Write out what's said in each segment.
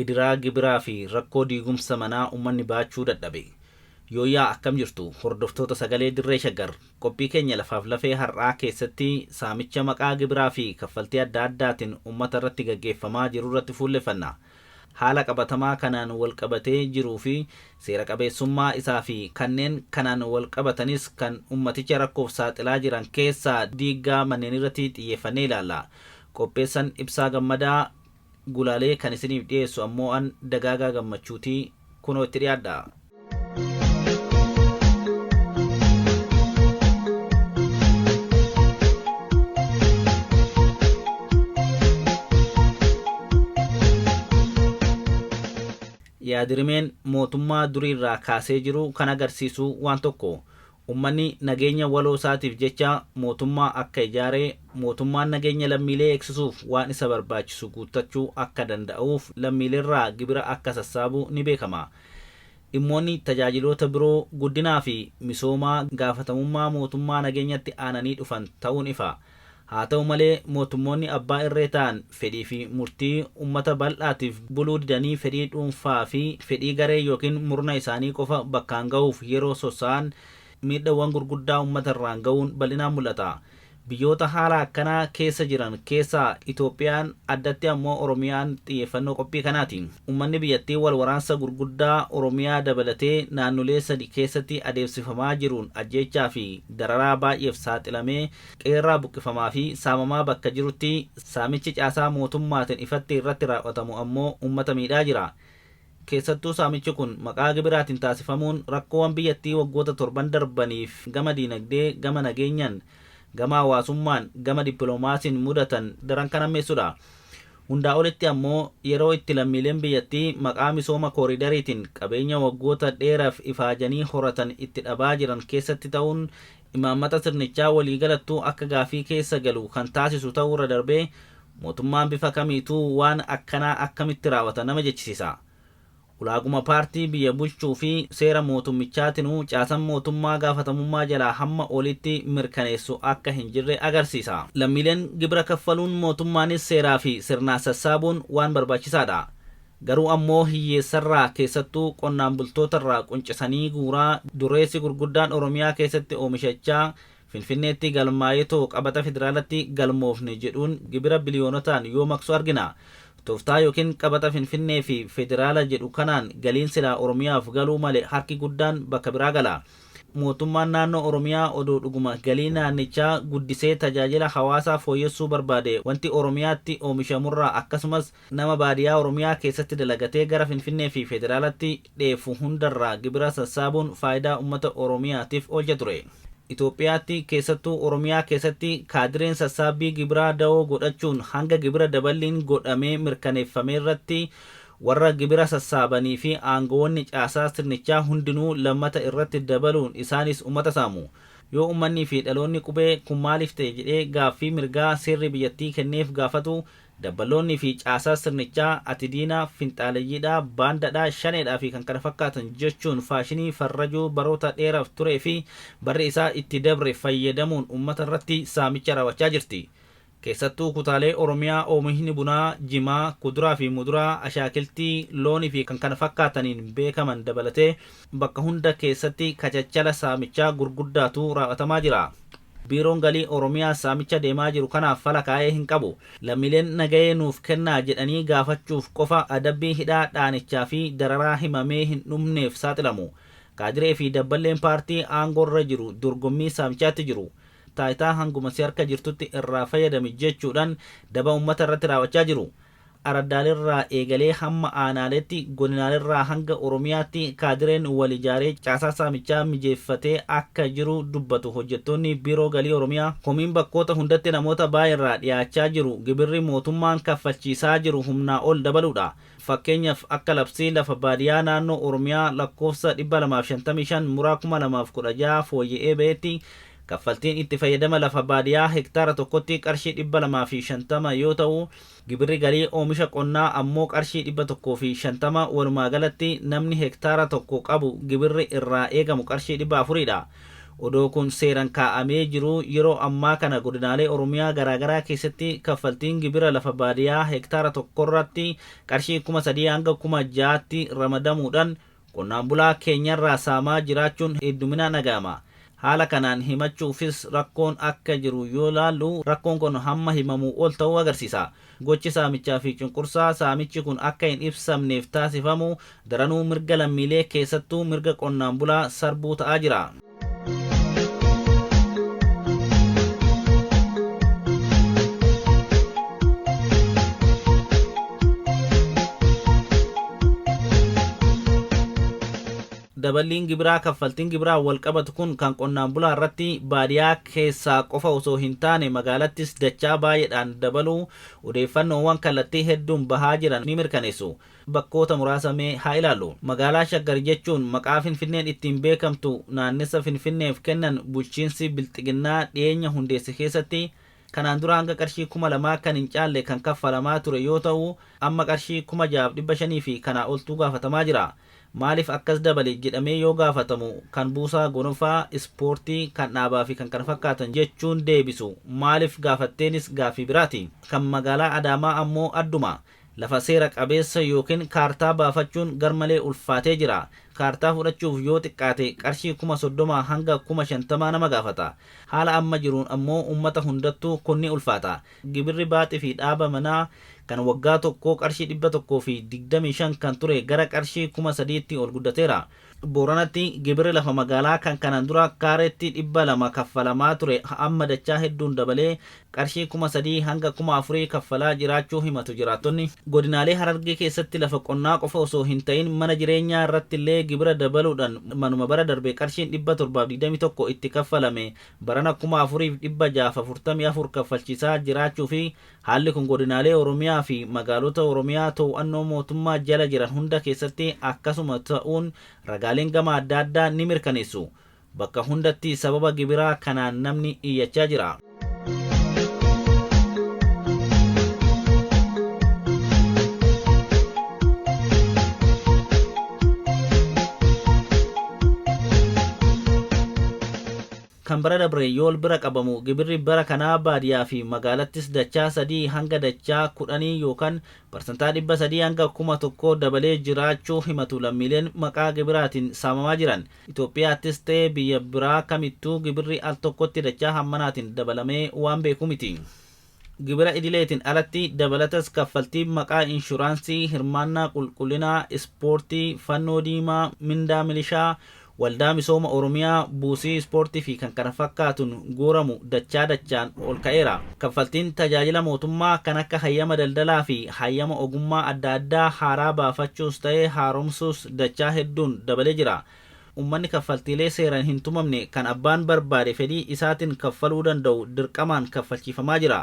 Gidiraa gibiraa fi rakkoo diigumsa manaa ummanni baachuu dadhabe. Yooyyaa akkam jirtu hordoftoota sagalee Dirree Shaggar qophii keenya lafaaf lafee har'aa keessatti saamicha maqaa gibiraa fi kaffaltii adda addaatiin ummata irratti gaggeeffamaa jiru irratti fuulleffanna. Haala qabatamaa kanaan wal qabatee jiruu fi seera qabeessummaa isaa fi kanneen kanaan wal qabatanis kan ummaticha rakkoof saaxilaa jiran keessaa diiggaa manneeniirratti xiyyeeffannee ilaalla. Qopheessan Ibsaa Gammadaa gulaalee kan isiniif dhiyeessu ammoo an Dagaagaa Gammachuuti kunoo itti dhiyaadhaa. Yaadrimeen mootummaa duriirraa kaasee jiru kan agarsiisu waan tokko. Ummanni nageenya waloo isaatiif jecha mootummaa akka ijaare, mootummaan nageenya lammiilee eegsisuuf waan isa barbaachisu guuttachuu akka danda'uuf lammiileerraa gibira akka sassaabu ni beekama. Dhimmoonni tajaajiloota biroo guddinaa fi misoomaa gaafatamummaa mootummaa nageenyatti aananii dhufan ta'uun ifa. Haa ta'u malee mootummoonni abbaa irree ta'an fedhii fi murtii ummata bal'aatiif buluu didanii fedhii dhuunfaa fi fedhii garee ykn murna isaanii qofa bakkaan gahuuf yeroo sossa'an miidhawwan gurguddaa ummata irraan gahuun bal'inaan mul'ata. Biyyoota haala akkanaa keessa jiran keessaa Itoophiyaan, addatti ammoo Oromiyaan xiyyeeffannoo qophii kanaati. Ummanni biyyattii wal waraansa gurguddaa Oromiyaa dabalatee naannolee sadi keessatti adeemsifamaa jiruun ajjeechaa fi dararaa baay'eef saaxilamee qe'eerraa buqqifamaa fi saamamaa bakka jirutti saamichi caasaa mootummaatiin ifatti irratti raaw'atamu ammoo ummata miidhaa jira. Keessattuu saamichi kun maqaa gibiraatiin taasifamuun rakkoowwan biyyattii waggoota torban darbaniif gama diinagdee, gama nageenyan, gama hawaasummaan, gama dippiloomaasiin mudatan daran kan hammeessudha. Hundaa olitti ammoo yeroo itti lammiileen biyyattii maqaa misooma kooriidariitiin qabeenya waggoota dheeraaf ifaajanii horatan itti dhabaa jiran keessatti ta'uun imaammata sirnichaa waliigalattuu akka gaaffii keessa galu kan taasisu ta'uurra darbee mootummaan bifa kamiituu waan akkanaa akkamitti raawwata nama jechisiisa. Ulaaguma paartii biyya bulchuu fi seera mootummichaatinuu caasan mootummaa gaafatamummaa jalaa hamma olitti mirkaneessu akka hin jirre agarsiisa. Lammiileen gibira kaffaluun mootummaanis seeraa fi sirnaan sassaabuun waan barbaachisaadha. Garuu ammoo hiyyeessarraa keessattuu qonnaan bultootarraa quncisanii guuraa dureessi gurguddaan Oromiyaa keessatti oomishachaa Finfinneetti galmaa'eetoo qabata federaalatti galmoofne jedhuun gibira biliyoonotaan yoo maqsu argina. Tooftaa ykn qabata Finfinnee fi federaala jedhu kanaan galiin silaa Oromiyaaf galuu male harki guddaan bakka biraa gala. Mootummaan naannoo Oromiyaa odoo dhuguma galii naannichaa guddisee tajaajila hawaasaa fooyyessuu barbaadee wanti Oromiyaatti oomishamurraa akkasumas nama baadiyaa Oromiyaa keessatti dalagatee gara Finfinnee fi federaalatti dheeffu hundarraa gibira sassaabuun faayidaa ummata Oromiyaatiif oolcha ture. Itoophiyaatti keessattuu Oromiyaa keessatti kaadireen sassaabbii gibiraa dawoo godhachuun hanga gibira daballiin godhamee mirkaneeffameerratti warra gibira sassaabanii fi aangowoonni caasaa sirnichaa hundinuu lammata irratti dabaluun isaanis ummata saamu. Yoo ummannii fi dhaloonni qubee kun maaliif ta'e jedhee gaaffii mirgaa seerri biyyattii kenneef gaafatu Dabballoonni fi caasaa sirnichaa ati diina, finxaaleyyiidha, baandadha, shaneedha fi kkf jechuun faashinii farrajuu baroota dheeraaf turee fi barri isaa itti dabre fayyadamuun ummata irratti saamicha raawwachaa jirti. Keessattuu kutaalee Oromiyaa oomishni bunaa, jimaa, kuduraa fi muduraa, ashaakiltii, loonii fi kkf beekaman dabalatee bakka hunda keessatti kachachala saamichaa gurguddaatu raaw'atamaa jira. Biiroon Galii Oromiyaas saamicha deemaa jiru kanaaf fala kaa'ee hin qabu. Lammiileen nagahee nuuf kennaa jedhanii gaafachuuf qofa adabbii hidhaa, dhaanichaa fi dararaa himamee hin dhumneef saaxilamu. Kaadiree fi dabballeen paartii aangoorra jiru dorgommii saamichaatti jiru. Taayitaa hanguma si harka jirtutti irraa fayyadami jechuudhaan daba ummata irratti raawwachaa jiru. Araddaalerraa eegalee hamma aanaaleetti, godinaalerraa hanga Oromiyaatti kaadireen wal ijaaree caasaa saamichaa mijeeffatee akka jiru dubbatu hojjettoonni Biiroo Galii Oromiyaa. Komiin bakkoota hundatti namoota baay'erraa dhiyaachaa jiru gibirri mootummaan kaffalchiisaa jiru humnaa ol dabaluudha. Fakkeenyaf akka labsii lafa baadiyaa naannoo Oromiyaa lakkoofsa 255 muraa 2016 fooyya'ee ba'etti kaffaltiin itti fayyadama lafa baadiyaa hektaara tokkotti qarshii 250 yoo ta'u, Gibirri galii oomisha qonnaa ammoo qarshii 150 walumaagalatti namni hektaara tokko qabu gibirri irraa eegamu qarshii 400 dha. Odoo kun seeran kaa'amee jiruu yeroo ammaa kana godinaalee Oromiyaa garaagaraa keessatti kaffaltiin gibira lafa baadiyaa hektaara tokkorratti qarshii 3,000 hanga 6,000tti ramadamuudhaan qonnaan bulaa keenyarraa saamaa jiraachuun hedduminaan dhaga'ama. Haala kanaan himachuufis rakkoon akka jiru yoo laallu rakkoon kun hamma himamuu ol ta'uu agarsiisa. Gochi saamichaa fi cunqursaa saamichi kun akka hin ibsamneef taasifamu daranuu mirga lammiilee keessattuu mirga qonnaan bulaa sarbuu ta'aa jira. Daballiin gibiraa kaffaltiin gibiraa wal qabatu kun kan qonnaan bulaa irratti baadiyaa keessaa qofa osoo hin taane magaalattis dachaa baay'eedhaan dabaluu odeeffannoowwan kallattii hedduun bahaa jiran ni mirkaneessu. Bakkoota muraasa mee haa ilaallu. Magaalaa Shaggar jechuun maqaa Finfinneen ittiin beekamtu naannessa Finfinneef kennan bulchiinsi Bilxiginnaa dhiyeenya hundeesse keessatti kanaan dura hanga qarshii 2,000 kan hin caalle kan kaffalamaa ture yoo ta'u amma qarshii 6,500 fi kanaa oltuu gaafatamaa jira. Maaliif akkas dabale jedhamee yoo gaafatamu kan buusaa gonofaa, ispoortii, kan dhaabaa fi kan kana fakkaatan jechuun deebisu. Maaliif gaafatteenis gaaffii biraati. Kan magaalaa Adaamaa ammoo adduma. Lafa seera qabeessa yookiin kaartaa baafachuun garmalee ulfaatee jira. Kaartaa fudhachuuf yoo xiqqaate qarshii 30,000 hanga 50,000 nama gaafata. Haala amma jiruun ammoo uummata hundattuu kun ni ulfaata. Gibirri baaxii fi dhaaba manaa kan waggaa tokkoo qarshii 125 kan ture gara qarshii 3,000tti ol guddateera. Booranatti gibirri lafa magaalaa kan kanaan dura kaareetti 200 kaffalamaa ture amma dachaa hedduun dabalee qarshii 3,000 hanga 4,000 kaffalaa jiraachuu himatu jiraattonni. Godinaalee Harargee keessatti lafa qonnaa qofa osoo hin ta'in mana jireenyaa irratti illee gibira dabaluudhaan manuma bara darbe qarshiin 721 itti kaffalame barana 4,644 kaffalchiisaa jiraachuu fi haalli kun godinaalee Oromiyaa fi magaalota Oromiyaa to'annoo mootummaa jala jiran hunda keessatti akkasuma ta'uun ragaaleen gama adda addaa ni mirkaneessu. Bakka hundatti sababa gibiraa kanaan namni iyyachaa jira. Kan bara dabre yoo bira qabamu gibirri bara kanaa baadiyaa fi magaalattis dachaa 3 hanga dachaa 10 yookaan parsantaa 300 hanga 1,000 dabalee jiraachuu himatu lammiileen maqaa gibiraatiin saamamaa jiran. Itoophiyaattis ta'ee biyya biraa kamittuu gibirri al tokkotti dachaa hammanaatiin dabalamee waan beeku miti. Gibira idileetiin alatti dabalatas kaffaltii maqaa inshuraansii, hirmaannaa qulqullinaa, ispoortii, fannoo diimaa, mindaa milishaa, waldaa misooma Oromiyaa, buusii ispoortii fi kan kana fakkaatuun guuramu dachaa dachaan ol ka'eera. Kaffaltiin tajaajila mootummaa kan akka hayyama daldalaa fi hayyama ogummaa adda addaa haaraa baafachuus ta'ee haaromsuus dachaa hedduun dabalee jira. Uummanni kaffaltiilee seeraan hin tumamne kan abbaan barbaade fedhii isaatiin kaffaluu danda'u dirqamaan kaffalchiifamaa jira.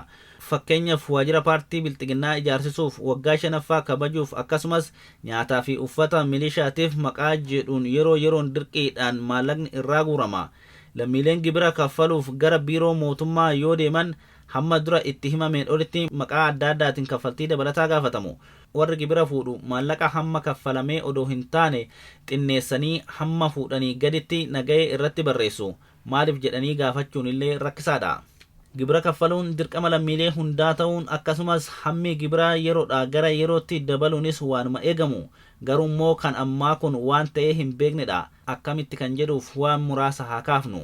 Fakkeenyaaf waajjira paartii Bilxiginnaa ijaarsisuuf waggaa 5ffaa kabajuuf akkasumas nyaataa fi uffata milishaatiif maqaa jedhuun yeroo yeroon dirqiidhaan maallaqni irraa guurama. Lammiileen gibira kaffaluuf gara biiroo mootummaa yoo deeman hamma dura itti himameen olitti maqaa adda addaatiin kaffaltii dabalataa gaafatamu. Warri gibira fuudhu maallaqa hamma kaffalamee odoo hin taane xinneessanii hamma fuudhanii gaditti nagahee irratti barreessu. Maaliif jedhanii gaafachuun illee rakkisaadha. Gibira kaffaluun dirqama lammiilee hundaa ta'uun akkasumas hammi gibiraa yeroodhaa gara yerootti dabaluunis waanuma eegamu. Garuu immoo kan ammaa kun waan ta'ee hin beeknedha. Akkamitti kan jedhuuf waan muraasa haa kaafnu.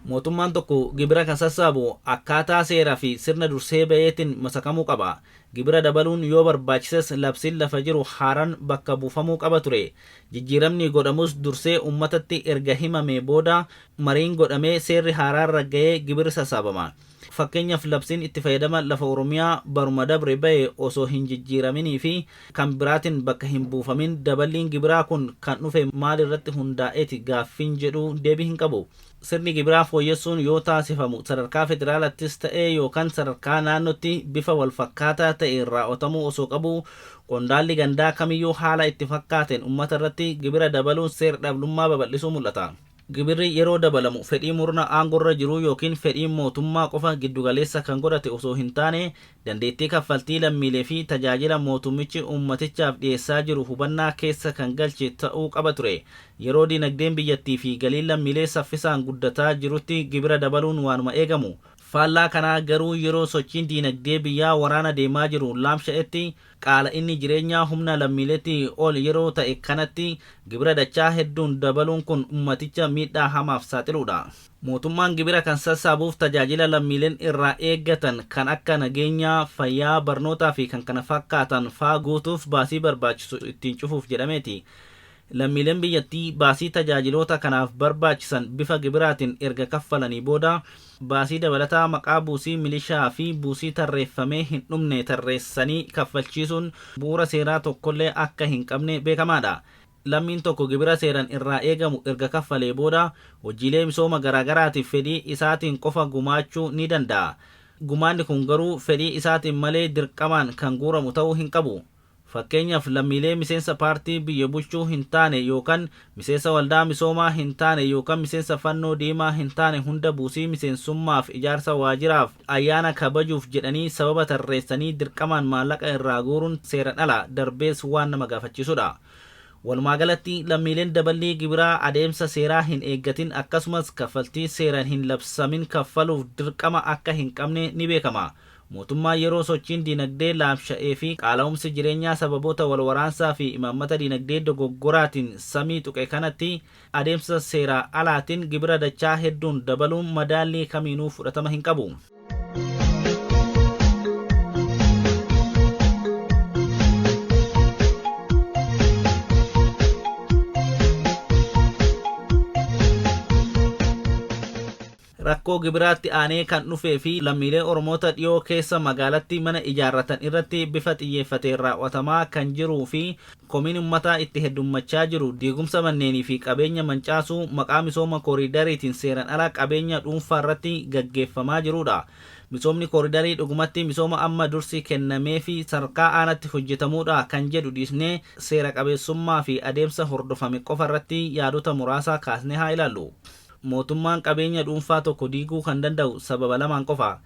Mootummaan tokko gibira kan sassaabu akkaataa seeraa fi sirna dursee ba'eetiin masakamuu qaba. Gibira dabaluun yoo barbaachises labsiin lafa jiru haaraan bakka buufamuu qaba ture. Jijjiiramni godhamus dursee uummatatti erga himamee booda mariin godhamee seerri haaraan ragga'ee gibirri sassaabama. Fakkeenyaaf labsiin itti fayyadama lafa Oromiyaa baruma dabre ba'e osoo hin jijjiiraminii fi kan biraatiin bakka hin buufamin daballiin gibiraa kun kan dhufe maal irratti hundaa'eeti gaaffiin jedhu deebii hin qabu. Sirni gibiraa fooyyessuun yoo taasifamu sadarkaa federaalattis ta'ee yookaan sadarkaa naannootti bifa wal fakkaataa ta'een raawwatamuu osoo qabu qondaalli gandaa kamiyyuu haala itti fakkaateen uummata irratti gibira dabaluun seer-dhablummaa babal'isuu mul'ata. Gibirri yeroo dabalamu fedhii murna aangorra jiruu yookiin fedhii mootummaa qofa giddugaleessa kan godhate osoo hin taane, dandeettii kaffaltii lammiilee fi tajaajila mootummichi uummatichaaf dhiyeessaa jiru hubannaa keessa kan galche ta'uu qaba ture. Yeroo dinagdeen biyyattii fi galiin lammiilee saffisaan guddataa jirutti gibira dabaluun waanuma eegamu. Faallaa kanaa garuu yeroo sochiin diinagdee biyyaa waraana deemaa jiru laamsha'etti, qaala'inni jireenyaa humna lammiileetii ol yeroo ta'e kanatti gibira dachaa hedduun dabaluun kun ummaticha miidhaa hamaaf saaxiluudha. Mootummaan gibira kan sassaabuuf tajaajila lammiileen irraa eeggatan kan akka nageenyaa, fayyaa, barnootaa fi kan kana fakkaatan faa guutuuf baasii barbaachisu ittiin cufuuf jedhameeti. Lammiileen biyyattii baasii tajaajiloota kanaaf barbaachisan bifa gibiraatiin erga kaffalanii booda, baasii dabalataa maqaa buusii milishaa fi buusii tarreeffamee hin dhumne tarreessanii kaffalchiisuun bu'uura seeraa tokkollee akka hin qabne beekamaadha. Lammiin tokko gibira seeran irraa eegamu erga kaffalee booda hojiilee misooma garaagaraatiif fedhii isaatiin qofa gumaachuu ni danda'a. Gumaanni kun garuu fedhii isaatiin malee dirqamaan kan guuramu ta'uu hin qabu. Fakkeenyaaf, lammiilee miseensa paartii biyya bulchuu hin taane yookaan miseensa waldaa misoomaa hin taane yookaan miseensa Fannoo Diimaa hin taane hunda buusii miseensummaaf, ijaarsa waajjiraaf, ayyaana kabajuuf jedhanii sababa tarreessanii dirqamaan maallaqa irraa guuruun seeran ala darbees waan nama gaafachiisudha. Walumaa galatti, lammiileen daballii gibiraa adeemsa seeraa hin eeggatin akkasumas kaffaltii seeraan hin labsamin kaffaluuf dirqama akka hin qabne ni beekama. Mootummaan yeroo sochiin dinagdee laamsha'ee fi qaala'umsi jireenyaa sababoota wal waraansaa fi imaammata dinagdee dogoggoraatiin samii tuqe kanatti adeemsa seeraa alaatiin gibira dachaa hedduun dabaluun madaallii kamiinuu fudhatama hin qabu. Rakkoo gibiraatti aanee kan dhufee fi lammiilee Oromoota dhiyoo keessa magaalatti mana ijaarratan irratti bifa xiyyeeffateen raawwatamaa kan jiruu fi komiin uummataa itti heddummachaa jiru diigumsa manneenii fi qabeenya mancaasuu maqaa misooma kooriidariitiin seeran ala qabeenya dhuunfaa irratti gaggeeffamaa jirudha. Misoomni kooriidarii dhugumatti misooma amma dursi kennamee fi sadarkaa aanatti hojjetamuudha kan jedhu dhiisnee, seera qabeessummaa fi adeemsa hordofame qofa irratti yaadota muraasa kaasnee haa ilaallu. Mootummaan qabeenya dhuunfaa tokko diiguu kan danda'u sababa lamaan qofa.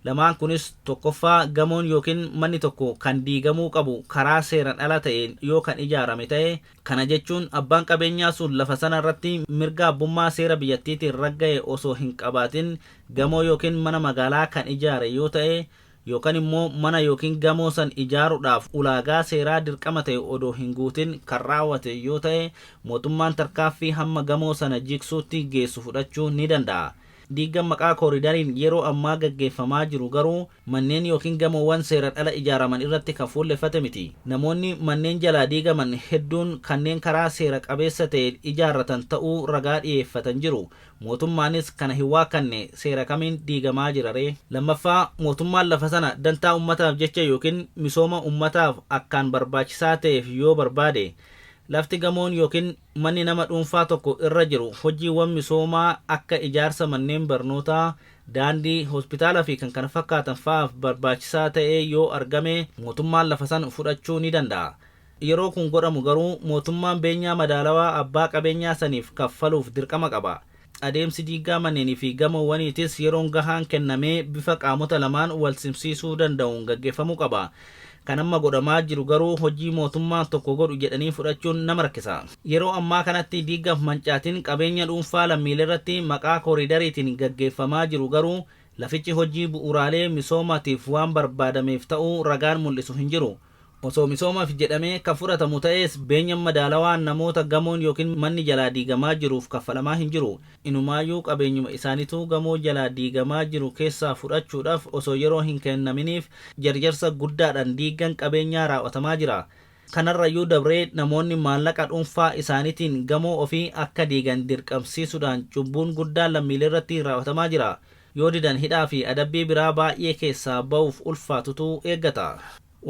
Lamaan kunis, tokkoffaa, gamoon yookiin manni tokko kan diigamuu qabu karaa seeran ala ta'een yoo kan ijaarame ta'e. Kana jechuun abbaan qabeenyaa sun lafa sana irratti mirga abbummaa seera biyyattiitiin ragga'e osoo hin qabaatin gamoo yookiin mana magaalaa kan ijaare yoo ta'e, yookaan immoo mana yookiin gamoo san ijaaruudhaaf ulaagaa seeraa dirqama ta'e odoo hin guutin kan raawwate yoo ta'e, mootummaan tarkaaffii hamma gamoo sana jigsuutti geessu fudhachuu ni danda'a. Diiggan maqaa kooriidariin yeroo ammaa gaggeeffamaa jiru garuu manneen yookiin gamoowwan seeran ala ijaaraman irratti kan fuulleffate miti. Namoonni manneen jalaa diigaman hedduun kanneen karaa seera qabeessa ta'een ijaarratan ta'uu ragaa dhiyeeffatan jiru. Mootummaanis kana hin waakkanne. Seera kamiin diigamaa jira ree? Lammaffaa, mootummaan lafa sana dantaa ummataaf jecha yookiin misooma ummataaf akkaan barbaachisaa ta'eef yoo barbaade. Lafti gamoon yookiin manni nama dhuunfaa tokko irra jiru hojiiwwan misoomaa akka ijaarsa manneen barnootaa, daandii, hospitaala fi kan kana fakkaatan fa'aaf barbaachisaa ta'ee yoo argame, mootummaan lafa san fudhachuu ni danda'a. Yeroo kun godhamu garuu mootummaan beenyaa madaalawaa abbaa qabeenyaa saniif kaffaluuf dirqama qaba. Adeemsi diiggaa manneenii fi gamoowwaniitis yeroon gahaan kennamee bifa qaamota lamaan wal simsiisuu danda'uun gaggeeffamuu qaba. Kan amma godhamaa jiru garuu hojii mootummaan tokko godhu jedhanii fudhachuun nama rakkisa. Yeroo ammaa kanatti diiggaaf mancaatiin qabeenya dhuunfaa lammiilee irratti maqaa kooriidariitiin gaggeeffamaa jiru garuu lafichi hojii bu'uuraalee misoomaatiif waan barbaadameef ta'uu ragaan mul'isu hin jiru. Osoo misoomaaf jedhamee kan fudhatamu ta'es, beenyaan madaalawaa namoota gamoon yookiin manni jalaa diigamaa jiruuf kaffalamaa hin jiru. Inumaayyuu qabeenyuma isaaniitu gamoo jalaa diigamaa jiru keessaa fudhachuudhaaf osoo yeroo hin kennaminiif jarjarsa guddaadhaan diiggan qabeenyaa raawwatamaa jira. Kanarrayyuu dabree namoonni maallaqa dhuunfaa isaaniitiin gamoo ofii akka diigan dirqamsiisuudhaan cubbuun guddaan lammiilee irratti raawwatamaa jira. Yoo didan hidhaa fi adabbii biraa baay'ee keessaa ba'uuf ulfaatutu eeggata.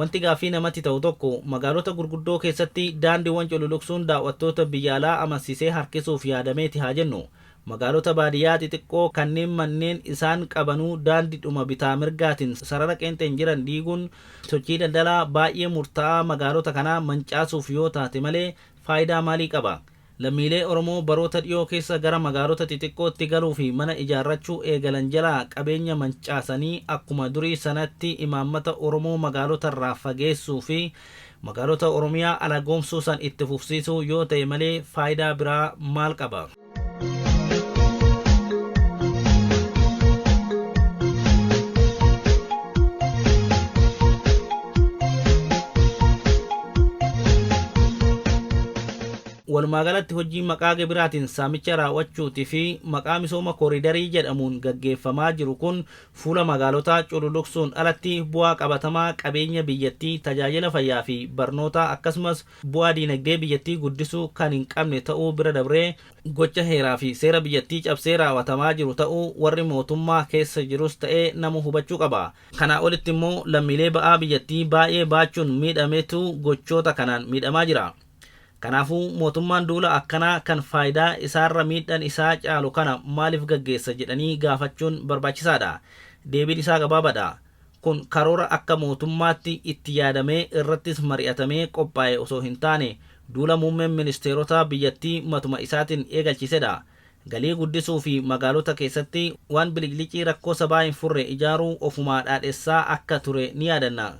Wanti gaaffii namatti ta'u tokko, magaalota gurguddoo keessatti daandiiwwan cululuqsuun daawwattoota biyya alaa amansiisee harkisuuf yaadameeti haa jennu. Magaalota baadiyyaa xixiqqoo kanneen manneen isaan qabanuu daandiidhuma bitaa mirgaatiin sarara qeenxeen jiran diiguun sochii daldalaa baay'ee murtaa'aa magaalota kanaa mancaasuuf yoo taate malee faayidaa maalii qaba? Lammiilee Oromoo baroota dhiyoo keessa gara magaalota xixiqqootti galuu fi mana ijaarrachuu eegalan jalaa qabeenya mancaasanii akkuma durii sanatti imaammata Oromoo magaalotarraa fageessuu fi magaalota Oromiyaa alagoomsuu san itti fufsiisuu yoo ta'e malee faayidaa biraa maal qaba? Walumaagalatti hojii maqaa gibiraatiin saamicha raawwachuutii fi maqaa misooma kooriidarii jedhamuun gaggeeffamaa jiru kun fuula magaalotaa cululuqsuun alatti bu'aa qabatamaa qabeenya biyyattii, tajaajila fayyaa fi barnootaa akkasumas bu'aa diinagdee biyyattii guddisuu kan hin qabne ta'uu bira dabree gocha heeraa fi seera biyyattii cabsee raawwatamaa jiru ta'uu warri mootummaa keessa jirus ta'ee namu hubachuu qaba. Kanaa olitti immoo lammiilee ba'aa biyyattii baay'ee baachuun miidhametu gochoota kanaan miidhamaa jira. Kanaafuu mootummaan duula akkanaa kan faayidaa isaarra miidhaan isaa caalu kana maaliif gaggeessa jedhanii gaafachuun barbaachisaadha. Deebiin isaa gabaabaadha. Kun karoora akka mootummaatti itti yaadamee irrattis mari'atamee qophaa'e osoo hin taane duula muummeen ministeerotaa biyyattii matuma isaatiin eegalchiisedha. Galii guddisuu fi magaalota keessatti waan biliqlicii rakkoo sabaa hin furre ijaaruu ofumaa dhaadhessaa akka ture ni yaadanna.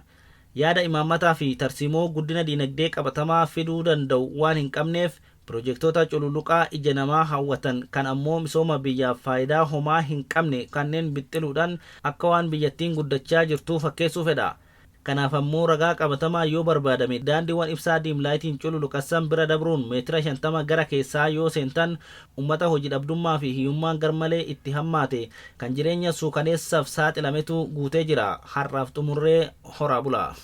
Yaada imaammataa fi tarsiimoo guddina diinagdee qabatamaa fiduu danda'u waan hin qabneef pirojektoota cululuqaa ija namaa hawwatan kan ammoo misooma biyyaaf faayidaa homaa hin qabne kanneen bixxiluudhaan akka waan biyyattiin guddachaa jirtuu fakkeessuu fedha. Kanaaf ammoo ragaa qabatamaa yoo barbaadame daandiiwwan ibsaa diimlaayitiin cululuqassan bira dabruun meetira 50 gara keessaa yoo seentan ummata hojii dhabdummaa fi hiyyummaan garmalee itti hammaate kan jireenya suukaneessaaf saaxilametu guutee jira. Har'aaf xumurree, horaa bulaa.